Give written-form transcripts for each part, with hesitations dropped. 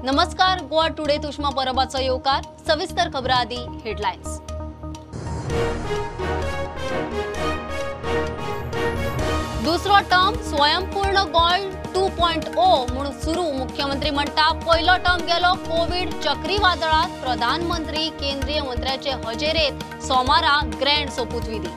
नमस्कार, गोवा टुडे उष्मा परबाचो येवकार। सविस्तर खबरां आदी हेडलायन्स। दुसरो टर्म स्वयंपूर्ण गोंय 2.0 म्हूण सुरू। मुख्यमंत्री म्हणटा पयलो टर्म गेलो कोविड चक्रीवादळात। प्रधानमंत्री केंद्रीय मंत्र्याचे हजेरेत सोमारा ग्रँड सोपूतविधी।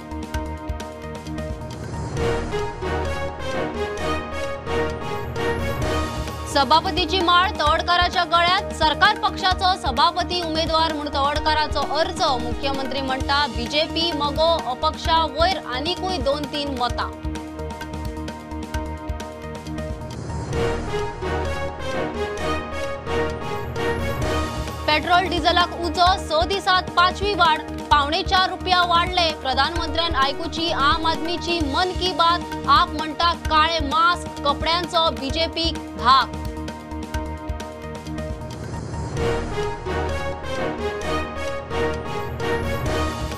सभापतीची माळ तवडकाराच्या गळ्यात। सरकार पक्षाचो सभापती उमेदवार म्हूण तवडकाराचो अर्ज। मुख्यमंत्री म्हणटा बीजेपी मगो अपक्षा वयर आनीकूय 2-3 मतां। पेट्रोल डिझलाक उजो, 6 दिसात 5वी वाढ, 3.75 रुपया वाढले। प्रधानमंत्र्यान आयकुची आम आदमीची मन की बात। आप म्हणटा काळे मास्क कपड्यांचो बीजेपी धाक।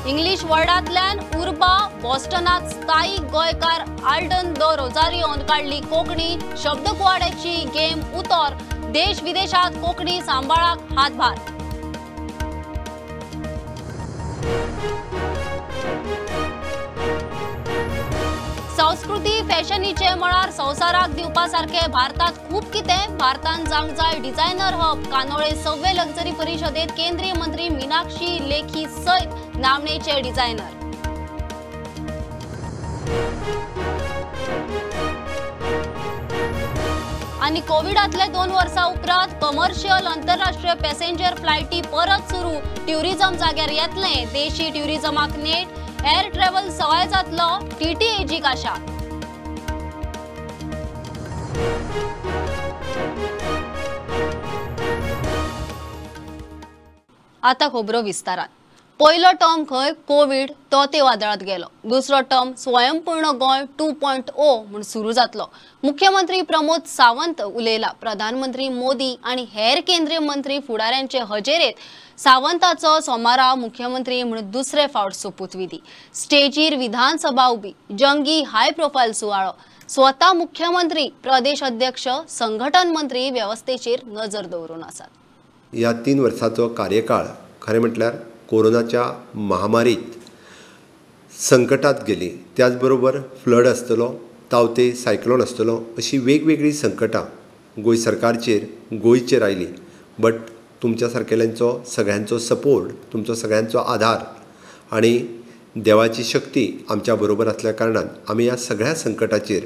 इंग्लिश वर्डांतल्यान उर्बा, बॉस्टनात स्थायीक गोंयकार आल्डन the रोजारियोन काडली कोंकणी शब्दकुवाड्याची गेम उतर। देश विदेशात कोंकणी सांबाळाक हातभार। संस्कृती फॅशनीचे मळार संवसाराक दिवपा सारखे भारतात खूब कितें। भारतान जावंक जाय डिझायनर हब। कानोळे 6वे लक्झरी परिषदेत केंद्रीय मंत्री मीनाक्षी लेखी सयत नामनेचे डिझायनर। आनी कोविडांतले 2 वर्सां उपरांत कमर्शियल आंतरराष्ट्रीय पॅसेंजर फ्लायटी परत सुरू। ट्युरिझम जाग्यार येतलें। देशी ट्युरिझमाक नेट। एअर ट्रॅव्हल सवाय जातलो। टीटीएजीक आशा। आता खबरो विस्तारान। पयलो टर्म खंय कोविड तो ते वादळात गेलो। दुसरो टर्म स्वयंपूर्ण गोंय 2.0 म्हूण सुरू जातलो। मुख्यमंत्री प्रमोद सावंत उलयला। प्रधानमंत्री मोदी आनी हेर केंद्रीय मंत्री फुडाऱ्यांचे हजेरेत सावंताचो सोमारा मुख्यमंत्री म्हूण दुसरे फावट सोपूतविधी। स्टेजीर विधानसभा उबी, जंगी हाय प्रोफायल सुवाळो। स्वता मुख्यमंत्री, प्रदेश अध्यक्ष, संघटन मंत्री वेवस्थेचेर नजर दवरून आसात। ह्या 3 वर्सांचो कार्यकाळ खरें म्हटल्यार कोरोनाच्या महामारीत संकटात गेली। त्याचबरोबर फ्लड आसतलो, तावते सायक्लोन आसतलो, अशी वेगवेगळी संकटां गोंय सरकारचेर गोंयचेर आयली। बट तुमच्या सारकेल्यांचो सगळ्यांचो सपोर्ट, तुमचो सगळ्यांचो आधार आनी देवाची शक्ती आमच्या बरोबर आसल्या कारणान आमी ह्या सगळ्या संकटाचेर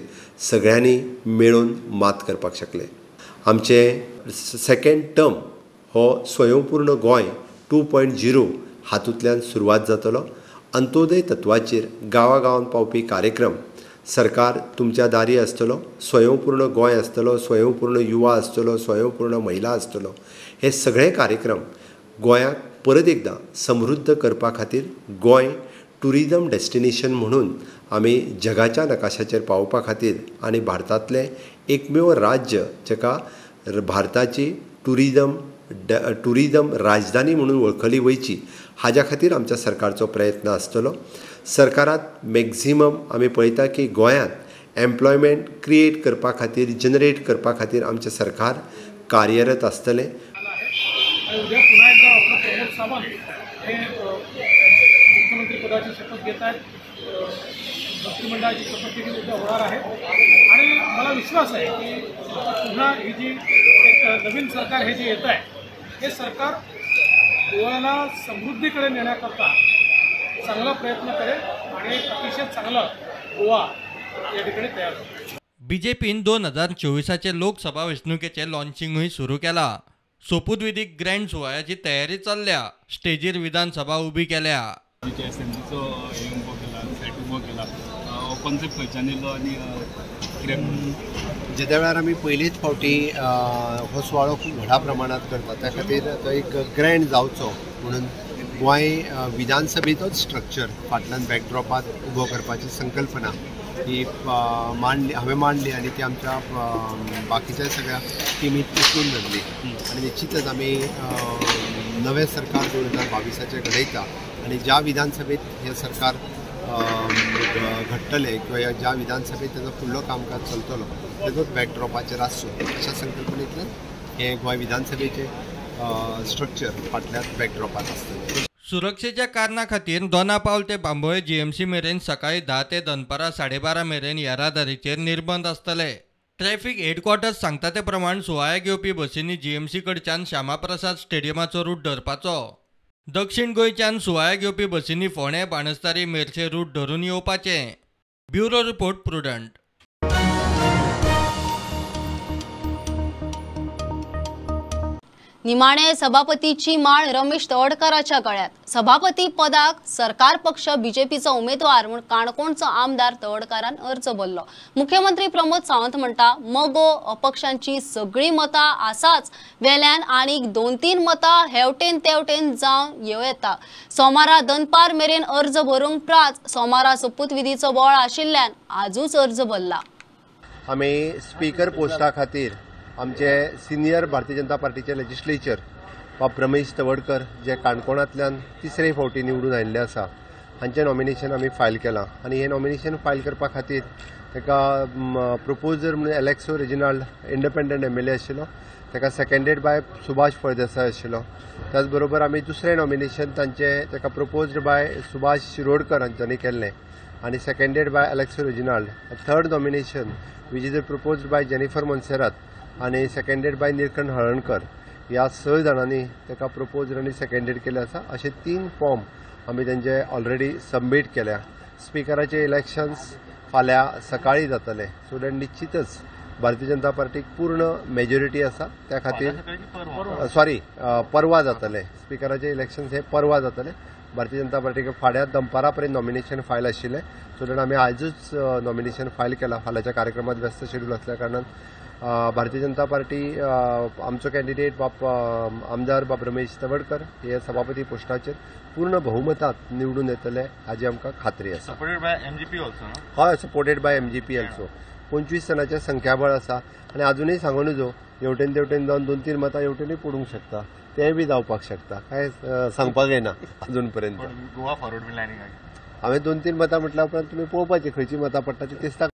सगळ्यांनी मेळून मात करपाक शकले। आमचें सेकेंड टर्म हो स्वयंपूर्ण गोंय 2.0 हातूंतल्यान सुरवात जातलो। अंत्योदय तत्वाचेर गांवागांवान पावपी कार्यक्रम सरकार तुमच्या दारी आसतलो। स्वयंपूर्ण गोंय आसतलो, स्वयंपूर्ण युवा आसतलो, स्वयंपूर्ण महिला आसतलो। हे सगळे कार्यक्रम गोंयाक परत एकदां समृद्ध करपा खातीर गोंय ट्युरिजम डेस्टिनेशन म्हणून आमी जगाच्या नकाशाचेर पावोवपा खातीर आनी भारतांतलें एकमेव राज्य जाका भारताची ट्युरिजम राजधानी म्हणून वळखली वयची हाज्या खातीर आमच्या सरकारचो प्रयत्न आसतलो। सरकारात मॅक्झिमम आमी पळयता की गोंयांत एम्प्लॉयमेंट क्रिएट करपा खातीर, जनरेट करपा खातीर आमचें सरकार कार्यरत आसतलें। उद्या पुन्हा एकदा डॉक्टर प्रमोद सावंत हे मुख्यमंत्री पदाची शपथ घेत आहेत। मंत्रिमंडळाची शपथ देखील उद्या होणार आहे आणि मला विश्वास आहे की पुन्हा ही जी एक नवीन सरकार हे जे येत आहे हे सरकार गोव्याला समृद्धीकडे नेण्याकरता चांगला प्रयत्न करेल आणि एक अतिशय चांगला गोवा या ठिकाणी तयार होईल। बीजेपीन 2024 लोकसभा वेंचणुकेचें लॉन्चिंगूय सुरू केला। सोपूतविधी ग्रँड सुवाळ्याची तयारी चल्ल्या। स्टेजीर विधानसभा उबी केल्या। असेंब्लीचो हे उबो केला, सेट उबो केला, हो कॉन्सेप्ट खंयच्यान येयलो आनी कितें? जेद्या वेळार आमी पयलीच फावटी हो सुवाळो खूब व्हडा प्रमाणांत करता त्या खातीर तो एक ग्रँड जावचो म्हणून गोंय विधानसभेचोच स्ट्रक्चर फाटल्यान बॅकड्रॉपात उबो करपाची संकल्पना ही मांडली, हांवें मांडली आनी ती आमच्या बाकीच्या सगळ्या टिमीत उचलून धरली आनी निश्चितच आमी नवें सरकार 2022 घडयता आनी ज्या विधानसभेत हें सरकार घडटलें किंवा ज्या विधानसभेत तेजो फुडलो कामकाज चलतलो तेजोच बॅकड्रॉपाचेर आसचो अशा संकल्पनेंतल्यान हे गोंय विधानसभेचे स्ट्रक्चर फाटल्यान बॅकड्रॉपात आसतलें. सुरक्षेच्या कारणा खातीर दोना पावल ते बांबोळे जीएमसी मेरेन सकाळी 10 ते दनपारां 12:30 मेरेन येरादारीचेर निर्बंध आसतले. ट्रॅफिक हेडक्वॉर्टर्स सांगता ते प्रमाण सुवाळ्याक येवपी बसींनी जीएमसी कडच्यान श्यामाप्रसाद स्टेडियमाचो रूट धरपाचो. दक्षिण गोंयच्यान सुवाळ्याक येवपी बसींनी फोंडें, बाणस्तारी, मेरशे रूट धरून येवपाचें. Bureau report, Prudent. निमाणे सभापतीची माळ रमेश तवडकाराच्या गळ्यात. सभापती पदाक सरकार पक्ष बीजेपीचो उमेदवार म्हूण काणकोणचो आमदार तवडकारान अर्ज भरलो. मुख्यमंत्री प्रमोद सावंत म्हणटा, मगो अपक्षांची सगळीं मतां आसाच, वेल्यान आनीक 2-3 मतां हेवटेन तेवटेन जावन येवं येता. सोमारा दनपार मेरेन अर्ज भरूंक प्राच सोमारा सोपूतविधीचो बोळ आशिल्ल्यान आजूच अर्ज भरला. आमी स्पीकर पोस्टा खातीर आमचे सिनियर भारतीय जनता पार्टीचे लेजिस्लेचर बाब रमेश तवडकर जे काणकोणांतल्यान तिसरे फावटी निवडून आयिल्ले आसा हांचें नॉमिनेशन आमी फायल केलां आनी हें नॉमिनेशन फायल करपा खातीर ताका प्रपोजर म्हणून Aleixo Reginald independent MLA आशिल्लो, ताका सेकंडेड बाय सुभाष फळदेसाय आशिल्लो. त्याच बरोबर आमी दुसरें नॉमिनेशन तांचें ताका प्रपोज्ड बाय सुभाष शिरोडकर हांच्यांनी केल्लें आनी seconded by Aleixo Reginald. Third nomination which is proposed by Jennifer Monserrate आनी सेकंडेड बाय निलकंठ हळणकर ह्या 6 जाणांनी ताका प्रपोज आनी सेकंडेड केले आसा. अशे 3 फॉर्म आमी तांचे ऑलरेडी सबमीट केल्या. स्पिकराचे इलेक्शन्स फाल्यां सकाळीं जातले, सो that निश्चितच भारतीय जनता पार्टीक पूर्ण मेजॉरिटी आसा. त्या खातीर सॉरी परवा जातले स्पिकराचे इलेक्शन्स हे परवा जातले. भारतीय जनता पार्टीक फाल्यां दनपारा पर्यंत नॉमिनेशन फायल आशिल्लें, सो that आमी आयजूच नॉमिनेशन फायल केलां. फाल्यांच्या कार्यक्रमात व्यस्त शेड्यूल आसल्या कारणान भारतीय जनता पार्टी आमचो कॅन्डिडेट बाब आमदार बाब रमेश तवडकर हे सभापती पोस्टाचेर पूर्ण बहुमतात निवडून येतले हाजी आमकां खात्री आसा. Supported by MGP also. हय, सपोर्टेड बाय एमजीपी ऑल्सो. 25 जाणांचें संख्याबळ आसा आनी आजुनूय सांगू नजो हेवटेन तेवटेन जावन 2-3 मतां हेवटेनूय पडूंक शकता, तेंय बी जावपाक शकता, कांय सांगपाक येना अजून पर्यंत. गोवा फॉरवर्ड बी लायनींग हांवें 2-3 मतां म्हटल्या उपरांत तुमी पळोवपाची खंयची मतां पडटा ती दिसता.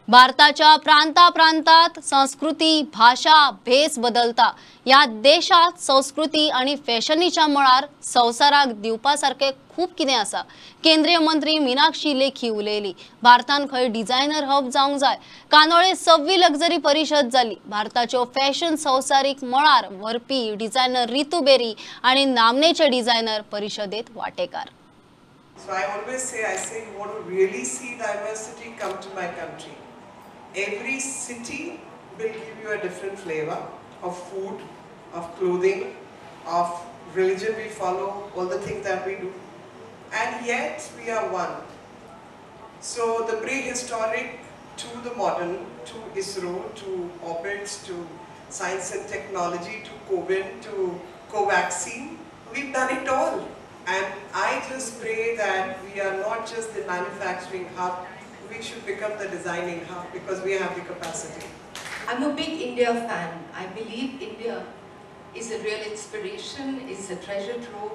भारताच्या प्रांता प्रांतात संस्कृती, भाषा, भेस बदलता. ह्या देशात संस्कृती आणि फॅशनीच्या मळार संवसाराक दिवपा सारखे खूब कितें आसा. केंद्रीय मंत्री मीनाक्षी लेखी उलयली. भारतान खंय डिझायनर हब जावंक जाय. कांदोळे 6वी लक्झरी परिशद जाली. भारताच्यो फॅशन संवसारीक मळार व्हरपी डिझायनर रितू बेरी आणि नामनेचे डिझायनर परिशदेत वाटेकार. So I always say, I say, you want to really see diversity, come to my country. Every city will give you a different flavor of food, of clothing, of religion we follow, all the things that we do. And yet we are one. So the prehistoric to the modern, to ISRO, to orbits, to science and technology, to COVID, to Covaxin, we've done it all. And I just pray that we are not just the manufacturing hub, we should become the designing hub because we have the capacity. I'm a big India fan. I believe India is a real inspiration, is a treasure trove.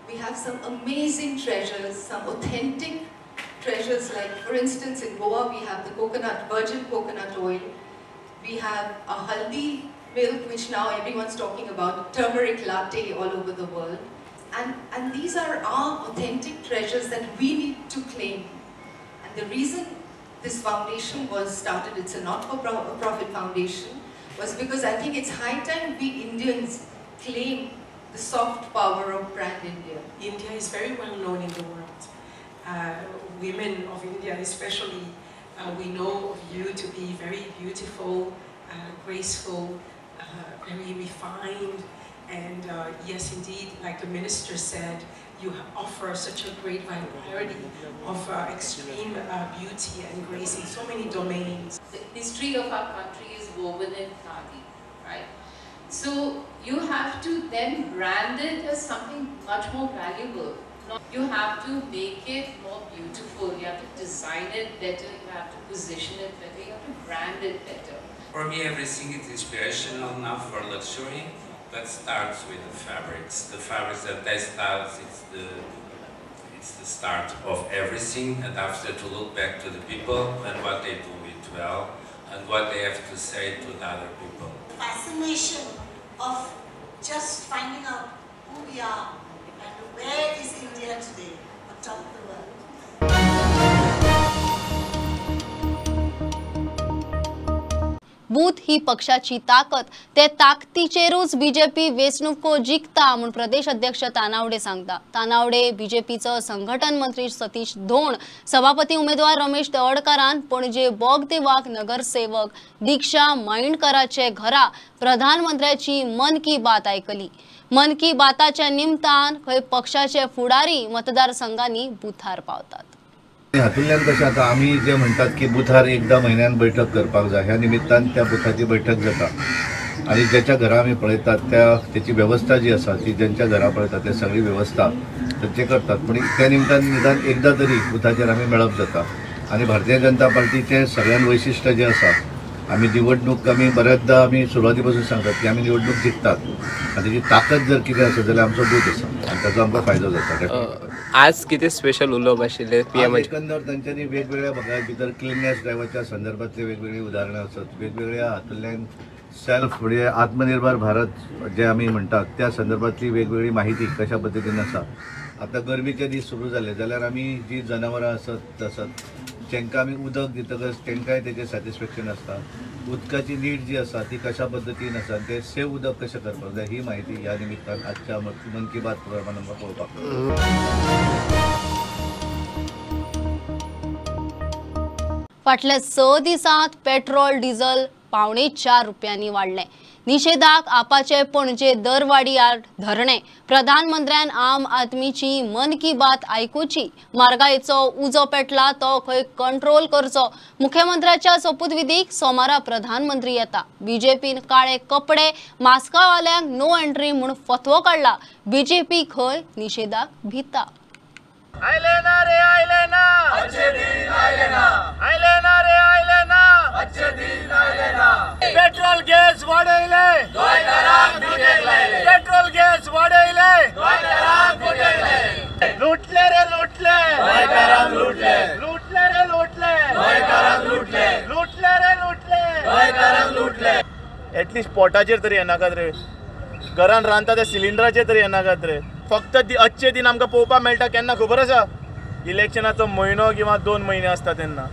We have some amazing treasures, some authentic treasures, like for instance in Goa we have the coconut, virgin coconut oil. We have a haldi milk, which now everyone's talking about, turmeric latte all over the world. And these are our authentic treasures that we need to claim. And the reason this foundation was started, it's a not-for-profit foundation, was because I think it's high time we Indians claim the soft power of brand India. India is very well known in the world. Women of India especially, we know of you to be very beautiful, graceful, very refined. And yes, indeed, like the minister said, you offer such a great variety of extreme beauty and grace in so many domains. The history of our country is woven in khadi, right? So you have to then brand it as something much more valuable. You have to make it more beautiful, you have to design it better, you have to position it better, you have to brand it better. For me, everything is inspirational now for luxury. That starts with the fabrics. The fabrics, the textiles, it's It's the start of everything, and after to look back to the people and what they do it well and what they have to say to the other people. The fascination of just finding out who we are and where is India today on top of the world. Booth ही पक्षाची ताकद, ते ताकदीचेरूच BJP वेंचणुको जिखता म्हूण प्रदेश अध्यक्ष तानावडे सांगता. तानावडे बीजेपीचो संघटन मंत्री सतीश धोंड, सभापती उमेदवार रमेश तवडकारान पणजे बोगदेवाक नगरसेवक दीक्षा माईणकराचे घरा प्रधानमंत्र्याची मन की बात आयकली. मन की बाताच्या निमतान खंय पक्षाचे फुडारी मतदारसंघांनी बुथार पावतात. हातूंतल्यान कशें आतां आमी जे म्हणटात की बुथार एकदां म्हयन्यान बैठक करपाक जाय, ह्या निमित्तान त्या बुथाची बैठक जाता आनी ज्याच्या घरा आमी पळयतात त्या तेची वेवस्था जी आसा ती ज्यांच्या घरा पळयतात ते सगळी वेवस्था तांचे करतात, पूण त्या निमतान निदान एकदां तरी बुथाचेर आमी मेळप जाता. आनी भारतीय जनता पार्टीचें सगळ्यान वैशिश्ट्य जें आसा, आमी निवडणूक आमी बऱ्याचदा आमी सुरवाती पासून सांगतात की आमी निवडणूक जिखतात आनी तेची ताकद जर कितें आसा जाल्यार आमचो बूथ आसा आनी ताचो आमकां फायदो जाता. आज कितें स्पेशल उलोवप आशिल्लें पीएम? एकंदर तांच्यांनी वेगवेगळ्या भागां भितर क्लिननेस ड्रायव्हाच्या संदर्भातली वेगवेगळीं उदाहरणां आसत, वेगवेगळ्या हातूंतल्यान सेल्फ म्हणजे आत्मनिर्भर भारत जे आमी म्हणटात त्या संदर्भातली वेगवेगळी माहिती कशा पद्दतीन आसा. आतां गरमेचे दीस सुरू जाले जाल्यार आमी जी जनावरां आसत तांकां आमी उदक दितकच तांकांय तेजें सॅटिस्फॅक्शन आसता. उदकाची नीड जी आसा ती कशा पद्दतीन आसा, तें सेव उदक कशें करपाक जाय ही म्हायती ह्या निमित्तान आजच्या मन की बात प्रोग्रामान आमकां पळोवपाक मेळटा. फाटल्या 6 दिसांत पेट्रोल डिझल 3.75 रुपयांनी वाडलें. निशेधाक आपाचे पणजे दरवाडी आड धरणे. प्रधानमंत्र्यान आम आदमीची मन की बात आयकुची. म्हारगायेचो उजो पेटला तो खंय कंट्रोल करचो. मुख्यमंत्र्याच्या सोपूतविधीक सोमारा प्रधानमंत्री येता. बीजेपीन काळे कपडे मास्कावाल्यांक नो एंट्री म्हूण फतवो काडला. बीजेपी खंय निशेधाक भिता. आयले ना रे आयले ना, अच्छे दिन आयले ना, आयले ना रे आयले ना, अच्छे दिन आयले ना. पेट्रोल गॅस वाडयले, गोंयकारांक लुटेक लायले. पेट्रोल गॅस वाडयले, गोंयकारांक लुटेक लायले. लुटले रे लुटले, गोंयकारांक लुटले. लुटले रे लुटले, गोंयकारांक लुटले. लुटले रे लुटले, गोंयकारांक लुटले. एटलिस्ट पोटाचेर तरी येनाकात रे, घरान रांदता त्या सिलिंडराचेर तरी येनाकात रे. फक्त अच्छे दिन आमकां पळोवपाक मेळटा केन्ना खबर आसा? इलेक्शनाचो म्हयनो किंवा 2 म्हयने आसता तेन्ना.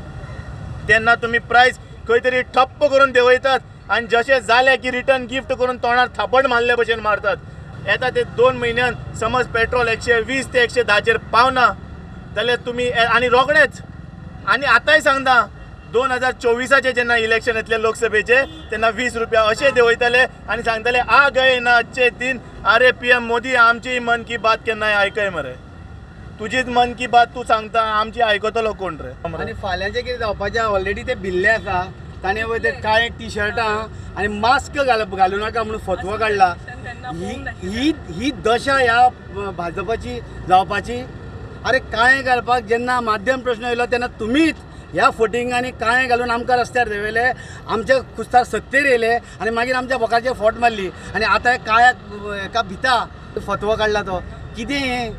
तेन्ना तुमी प्रायस खंय तरी ठप्प करून देंवयतात आनी जशें जालें की रिटर्न गिफ्ट करून तोंडार थापट मारले भशेन मारतात. येता ते 2 म्हयन्यान समज पेट्रोल 120 ते 110चेर पावना जाल्यार तुमी आनी रोखडेच. आनी आतांय सांगता 2024 जेन्ना इलेक्शन येतले लोकसभेचे तेन्ना 20 रुपया अशे देंवयतले आनी सांगतले आ गए ना अच्छे दिन. अरे पीएम मोदी आमची मन की बात केन्नाय आयकय मरे, तुजीच मन की बात तूं सांगता, आमची आयकतलो कोण रे? आनी फाल्यांचें कितें जावपाचें ऑलरेडी ते भिल्ले आसा. ताणें वयर ते काळे टी शर्टां आनी मास्क घालूं नाका म्हणून फतवो काडला. ही ही दशा ह्या भाजपाची जावपाची. अरे काळें घालपाक जेन्ना माध्यम प्रश्न येयलो तेन्ना तुमीच ह्या फटिंगांनी काळें घालून आमकां रस्त्यार देंवयले, आमच्या खुस्तार सत्तेर येयले आनी मागीर आमच्या बोकाचेर फोट मारली आनी आतां काळ्याक हेका भिता फतवो काडला तो कितें हें?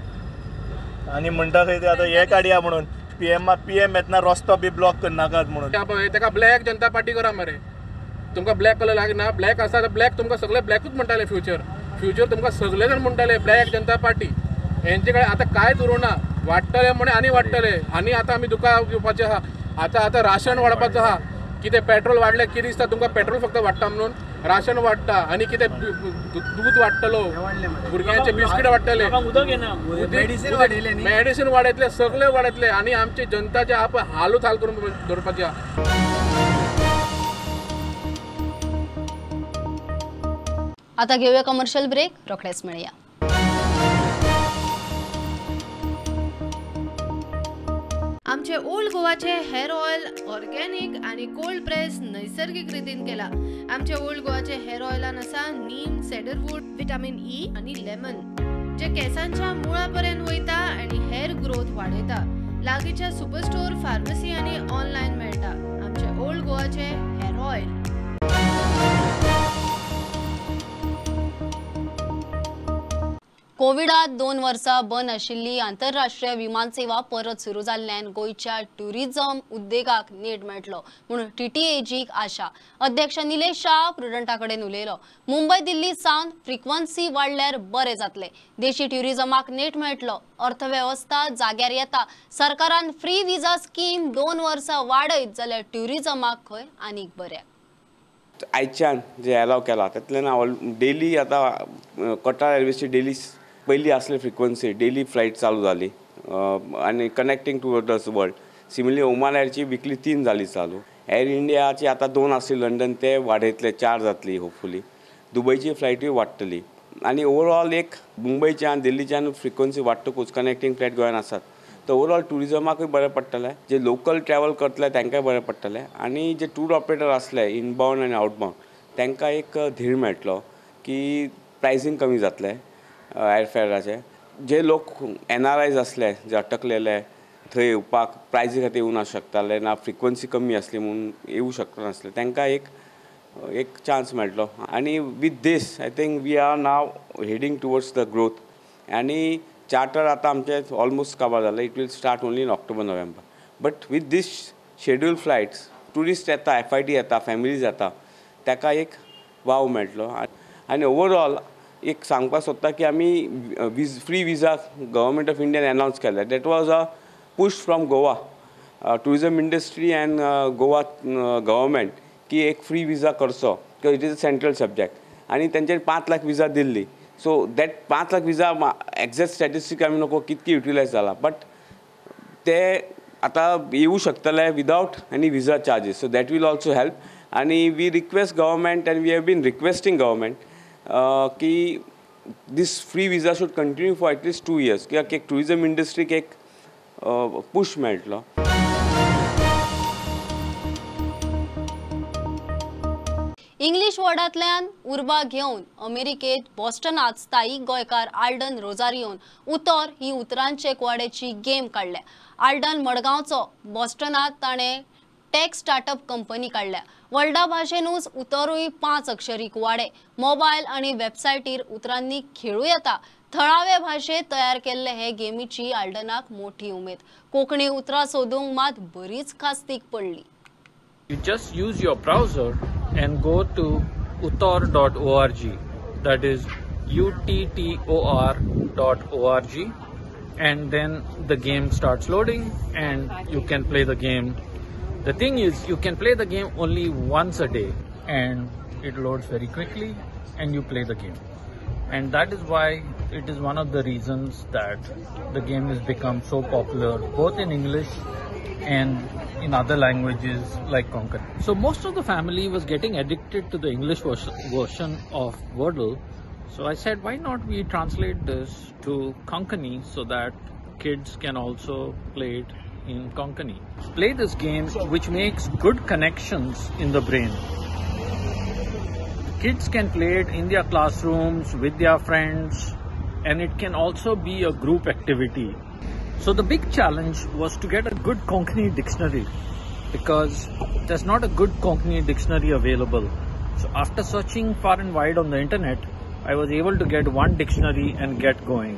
आनी म्हणटा खंय ते आतां हें काडया म्हणून पीएम येतना रस्तो बी ब्लॉक करनाकात म्हणून. ताका ब्लॅक जनता पार्टी करा मरे. तुमकां ब्लॅक कलर लागना, ब्लॅक आसा जाल्यार ब्लॅक तुमकां सगळे ब्लॅकूच म्हणटाले. फ्युचर फ्युचर तुमकां सगळे जाण म्हणटाले ब्लॅक जनता पार्टी. हेंचे कडेन आतां कांयच उरूं ना. वाडटले म्हण आनी वाडटले आनी आतां आमी दुकां घेवपाचें आहा. आतां आतां राशन वाडपाचो आहा. कितें पेट्रोल वाडलें कितें दिसता तुमकां? पेट्रोल फक्त वाडटा म्हणून राशन वाडटा आनी कितें दूद वाडटलो, भुरग्यांचे बिस्कीट वाडटले, मेडिसीन वाडयतले, सगळे वाडयतले आनी आमची जनताचे आप हालूच हाल करून दवरपाचे आहा. आता घेऊया कमर्शियल ब्रेक, रोखडेच मेळया. आमचे ओल्ड गोवाचे हेअर ऑयल ऑर्गेनिक आणि कोल्ड प्रेस नैसर्गिक रितीन केला. आमचे ओल्ड गोवाचे हेअर ऑयलान आसा नीम, सेडरवूड, विटामिन ई आणि लेमन, जे केसांच्या मुळापर्यंत वयता आणि हेअर ग्रोथ वाडयता. लागींच्या सुपरस्टोर, फार्मसी आणि ऑनलायन मेळटा. आमचे ओल्ड गोवाचे हेअर ऑयल. कोविडात 2 वर्सां बंद आशिल्ली आंतरराष्ट्रीय विमान सेवा परत सुरू जाल्ल्यान गोंयच्या ट्युरिझम उद्देगाक नेट मेळटलो म्हूण टीटीएजीक आशा. अध्यक्ष निलेश शाह प्रुडंटा कडेन उलयलो. मुंबय दिल्ली सावन फ्रिक्वन्सी वाडल्यार बरें जातलें. देशी ट्युरिझमाक नेट मेळटलो. अर्थवेवस्था जाग्यार येता. सरकारान फ्री विजा स्कीम 2 वर्सां वाडयत जाल्यार ट्युरिझमाक खंय आनीक बऱ्याक. आयच्यान जे एलाव केला तातूंतल्यान डेली आतां कटार एअरवेजची डेली पयली आसली फ्रिक्वन्सी डेली फ्लायट चालू जाली आनी connecting to others world. Similarly Oman एअरची विकली 3 जाली चालू. एअर इंडियाची आतां 2 आसली लंडन ते वाडयतले 4 जातली होपफुली. दुबयची फ्लायटूय वाडटली आनी ओवरऑल एक मुंबयच्यान दिल्लीच्यान फ्रिक्वन्सी वाडटकूच कनेक्टींग फ्लायट गोंयान आसात तर ओवरऑल ट्युरिजमाकूय बरें पडटलें. जे लोकल ट्रॅवल करतले तांकांय बरें पडटलें आनी जे टूर ऑपरेटर आसले इनबावंड आनी आवटबावंड तांकां एक धीर मेळटलो की प्रायसींग कमी जातलें एअरफेराचें. जे लोक एनआरआयज आसले जे अटकलेले थंय येवपाक प्रायजी खातीर येवंक शकताले ना फ्रिक्वन्सी कमी आसली म्हणून येवं शकनासले तांकां एक एक चान्स मेळटलो. आनी with this I think we are now heading towards the growth. आनी चार्टर आतां आमचें ऑलमोस्ट काबार जालें. It will start only in October November. But with this schedule flights tourist येता, एफआयटी येता, फॅमिलीज येता, ताका एक वाव मेळटलो. आनी ओवरऑल एक सांगपाक सोदता की आमी free visa government of Indian announce केलें. That was a push from Goa tourism industry and Goa government की एक फ्री विजा करचो because it is a central subject. आनी तेंच्यांनी 5 lakh visa Delhi. So that 5 lakh visa exact statistic आमी नको कितकी utilise जाला बट ते आतां येवं शकतले without any visa charges. So that will also help. आनी we request government and we have been requesting government की this free visa should continue for at least 2 years कित्याक एक ट्युरिजम इंडस्ट्रीक एक पूश मेळटलो. इंग्लीश वर्डांतल्यान उर्बा घेवन अमेरिकेत बॉस्टनात स्थायीक गोंयकार आल्डन रोजारियोन उतर ही उतरांचे कुवाड्याची गेम काडल्या. आल्डन मडगांवचो. बॉस्टनात ताणें टॅक स्टार्टअप कंपनी काडल्या. वर्ल्डा भाशेनूच उतरूय 5 अक्षरी कुवाडे. मोबायल आनी वेबसायटीर उतरांनी खेळूं येता. थळावे भाशेंत तयार केल्ले हे गेमीची आल्डनाक मोठी उमेद. कोंकणी उतरां सोदूंक मात बरीच खास्तीक पडली. You just use your browser and go to uttor.org, that is uttor.org, and then the game starts loading and you can play the game. The thing is, you can play the game only once a day and it loads very quickly and you play the game. And that is why it is one of the reasons that the game has become so popular, both in English and in other languages like Konkani. So most of the family was getting addicted to the English version of Wordle. So I said, why not we translate this to Konkani so that kids can also play it in Konkani. Play this game, which makes good connections in the brain. Kids can play it in their classrooms, with their friends, and it can also be a group activity. So the big challenge was to get a good Konkani dictionary, because there's not a good Konkani dictionary available. So after searching far and wide on the internet, I was able to get one dictionary and get going.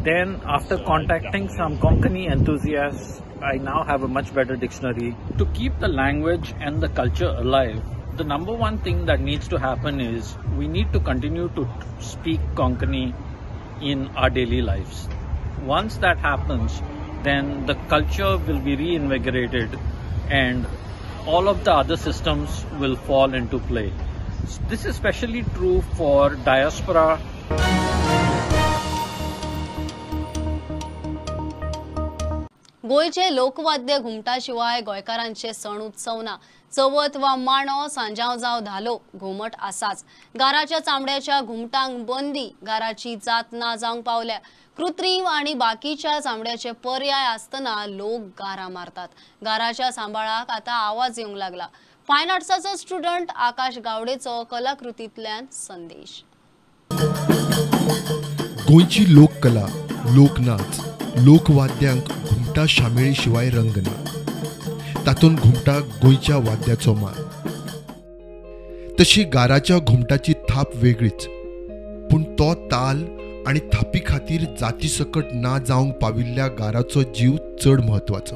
Then after contacting some Konkani enthusiasts, I now have a much better dictionary. To keep the language and the culture alive, the number one thing that needs to happen is we need to continue to speak Konkani in our daily lives. Once that happens, then the culture will be reinvigorated and all of the other systems will fall into play. This is especially true for diaspora. गोंयचे लोकवाद्य घुमटा शिवाय गोंयकारांचे सण उत्सव ना. चवथ वा मांडो, सांजाव जावं धालो, घुमट आसाच. गाराच्या चामड्याच्या घुमटांक बंदी, गाराची जात ना जावंक पावल्या. कृत्रीम आनी बाकीच्या चामड्याचे पर्याय आसतना लोक गारा मारतात. गाराच्या सांबाळाक आतां आवाज येवंक लागला. फायन आर्ट्साचो स्टुडंट आकाश गावडेचो कलाकृतींतल्यान संदेश. गोंयची लोककला, लोकनाच, लोकवाद्यांक घुमटा शामेळी शिवाय रंग ना. तातूंत घुमटा गोंयच्या वाद्याचो मान. तशी गाराच्या घुमटाची थाप वेगळीच, पूण तो ताल आनी थापी खातीर जाती सकट ना जावंक पाविल्ल्या गाराचो जीव चड म्हत्वाचो.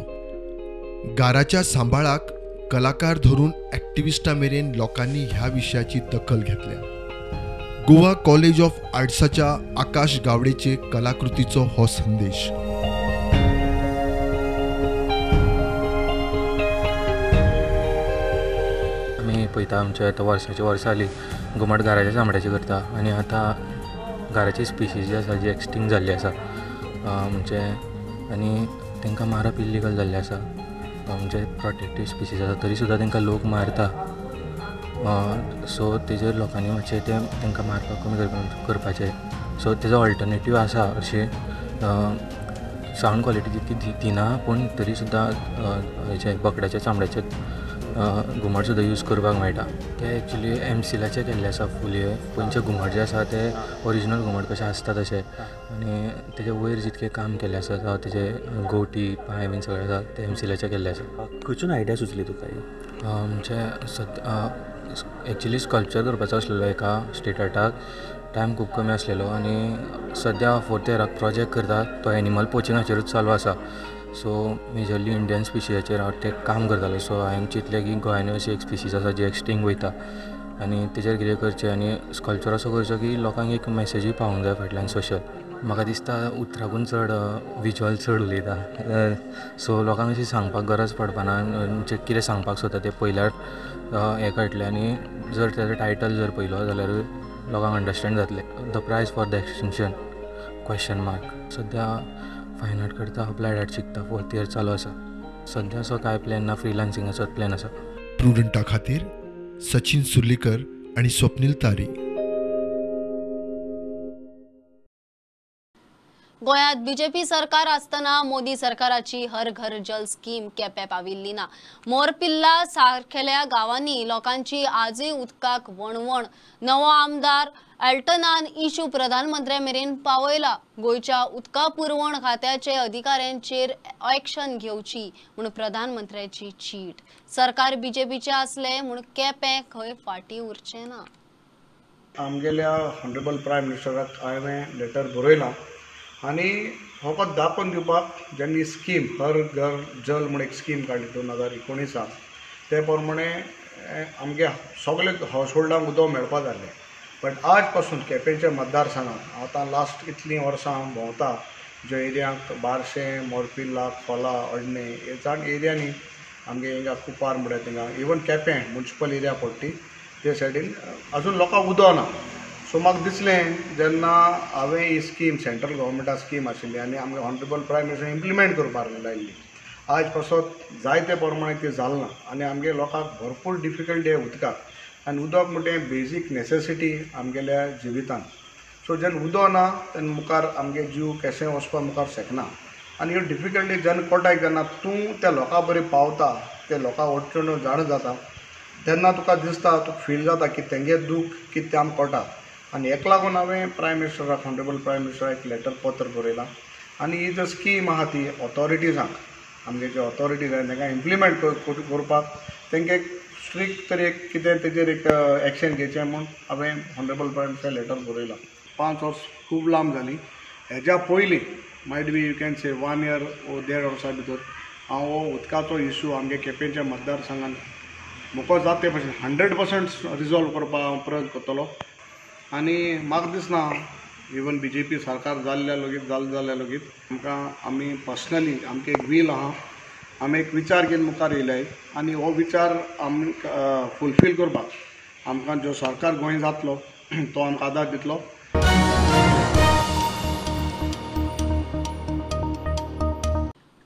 गाराच्या सांबाळाक कलाकार धरून ॲक्टिविस्टा मेरेन लोकांनी ह्या विशयाची दखल घेतल्या. गोवा कॉलेज ऑफ आर्ट्साच्या आकाश गावडेचे कलाकृतीचो हो संदेश. आमी पळयता आमच्या आतां वर्साची वर्सां जाली घुमट घराच्या चामड्याचे करता आनी आतां घराची स्पिशीज जी आसा जी एक्सटिंक्ट जाल्ली आसा म्हणजे आनी तांकां मारप इल्लीगल जाल्लें आसा म्हणजे प्रोटेक्टीव स्पिशीज आसा तरी सुद्दां तांकां लोक मारता. सो तेजेर लोकांनी मातशें तें तांकां मारपाक कमी करपाचें. सो तेजो ऑल्टरनेटीव आसा अशें सावंड क्वॉलिटी तितकी दिना पूण तरी सुद्दां हेजे बोकड्याच्या चामड्याचे घुमट सुद्दां यूज करपाक मेळटा. ते एक्चुली एमसिलाचे केल्ले आसा फुलये पयलींचे घुमट जे आसा ते ओरिजिनल घुमट कशें आसता तशें आनी तेजे वयर जितकें काम केल्लें आसा जावं तेजे गोटी पांय बीन सगळें आसा ते एमसिलाचे केल्ले आसा. खंयसून आयडिया सुचली तुका ही? म्हणजे एक्चुली स्कल्पचर करपाचो आसलेलो एका स्टेट आर्टाक, टायम खूब कमी आसलेलो आनी सद्या फोर्थ इयराक प्रोजेक्ट करता तो एनिमल पोचिंगाचेरूच चालू आसा. सो मेजरली इंडियन स्पिशीजाचेर हांव तें काम करतालो. सो हांवें चिंतलें की गोंयांनी अशी एक स्पिशीज आसा जी एक्सटिंक्ट वयता आनी तेजेर कितें करचें आनी स्कल्पचर असो करचो की लोकांक एक मॅसेजूय पावूंक जाय फाटल्यान सोशल. म्हाका दिसता उतराकून चड विज्युअल चड उलयता सो लोकांक अशी सांगपाक गरज पडपाना म्हणजे कितें सांगपाक सोदता तें पयल्यार हें कळटलें आनी जर तेजो टायटल जर पयलो जाल्यार लोकांक अंडरस्टँड जातलें. The price for the extinction question mark. सद्या फायन आर्ट करता, अप्लायड आर्ट शिकता, फोर्थ इयर चालू आसा. सद्या असो कांय प्लॅन ना, फ्रिलांसिंगाचोच प्लॅन आसा. प्रुडंटा खातीर सचिन सुर्लीकर आनी स्वप्नील तारी. गोंयांत बीजेपी सरकार आसतना मोदी सरकाराची हर घर जल स्कीम केपें पाविल्ली ना. मोरपिल्ला सारखेल्या गांवांनी लोकांची आजूय उदकाक वणवण. नवो आमदार एल्टनान इशू प्रधानमंत्र्या मेरेन पावयला. गोंयच्या उदका पुरवण खात्याचे अधिकाऱ्यांचेर एक्शन घेवची म्हूण प्रधानमंत्र्याची चीट. सरकार बीजेपीचे आसले म्हूण केपें खंय फाटीं उरचें ना. आमगेल्या ऑनरेबल प्रायम मिनिस्टराक हांवें लेटर बरयलां आनी फकत दाखोवन दिवपाक जेन्ना स्कीम हर घर जल म्हूण एक स्कीम काडली 2019 ते प्रमाणे आमगे सगळे हावस होल्डांक उदक मेळपा जालें. बट आज पासून केपेंच्या मतदारसंघात आतां लास्ट इतलीं वर्सां हांव भोंवता ज्या एरियांक बारशें, मोरपिल्ला, खोला, अडणे हे चड एरियांनी आमगे हिंगा कुपार म्हणटा थिंगा इवन केपें म्युनिसिपल एरिया पडटी ते सायडीन अजून लोकांक उदक ना. सो म्हाका दिसलें जेन्ना हांवें ही स्कीम सेंट्रल गव्हर्मेंटा स्कीम आशिल्ली आनी आमगे ऑनरेबल प्रायम मिनिस्टर इम्प्लिमेंट करपाक लायिल्ली आज पासत जायते प्रमाणे ती जाल ना आनी आमगे लोकांक भरपूर डिफिकल्टी आहे उदकाक आनी उदक म्हणटा बेजीक नेसेसिटी आमगेल्या जिवितान. सो जेन्ना उदक ना तेन्ना मुखार आमगे जीव केशें वचपा मुखार शकना आनी ह्यो डिफिकल्टी जेन्ना कोटाय जेन्ना तूं त्या लोकां बरें पावता ते लोकां अडचण जाणा जाता तेन्ना तुका दिसता तुका फील जाता की तेंगे दूख कितें तें आमकां कळटा. आनी हेका लागून हांवें प्रायम मिनिस्टराक ऑनरेबल प्रायम मिनिस्टराक एक लेटर पत्र बरयलां आनी ही जो स्कीम आहा ती ऑथॉरिटीजांक आमगे जे ऑथॉरिटीज आहा तांकां इम्प्लिमेंट करपाक तांकां एक स्ट्रिक्ट तरी एक कितें तेजेर एक एक्शन घेवचें म्हूण हांवें ऑनरेबल प्रायम मिनिस्टर लेटर बरयलां. 5 वर्स खूब लांब जालीं. हेज्या पयलीं might be you can say 1 year वो 1.5 वर्सां भितर हांव हो उदकाचो इशू आमगे केपेंच्या मतदारसंघान म्हाका जाता ते भशेन 100% रिजॉल्व करपाक हांव प्रयत्न करतलो. आनी म्हाका दिसना इवन बी जे पी सरकार जाल्ल्या लेगीत जालें जाल्यार लेगीत आमकां आमी पर्सनली आमकां एक वील आहा आमी एक विचार घेवन मुखार येयल्याय आनी हो विचार आमी फुलफील करपाक आमकां जो सरकार गोंय जातलो तो आमकां आदार दितलो.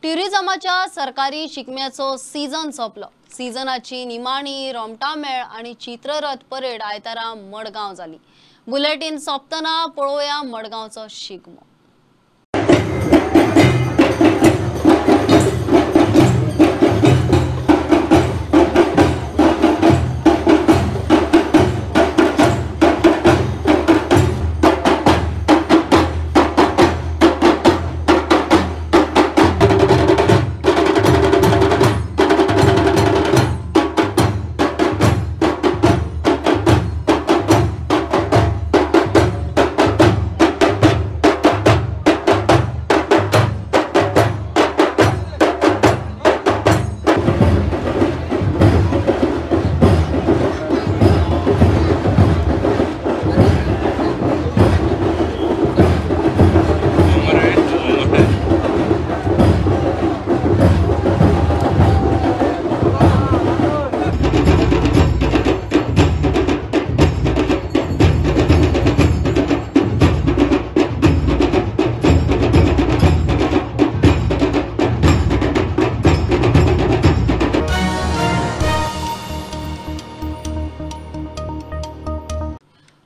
ट्युरिझमाच्या सरकारी शिगम्याचो सीझन सोंपलो. सीझनाची निमाणी रोमटामेळ आनी चित्ररथ परेड आयतारा मडगांव जाली. बुलेटीन सोंपतना पळोवया मडगांवचो शिगमो.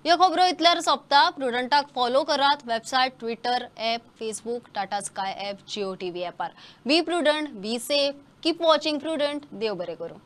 ह्यो खबरो इतल्यार सोंपता. प्रुडंटाक फॉलो करात website, Twitter app, Facebook, Tata Sky app, Jio TV ॲपार. Be prudent, be safe, keep watching Prudent. देव बरें करूं.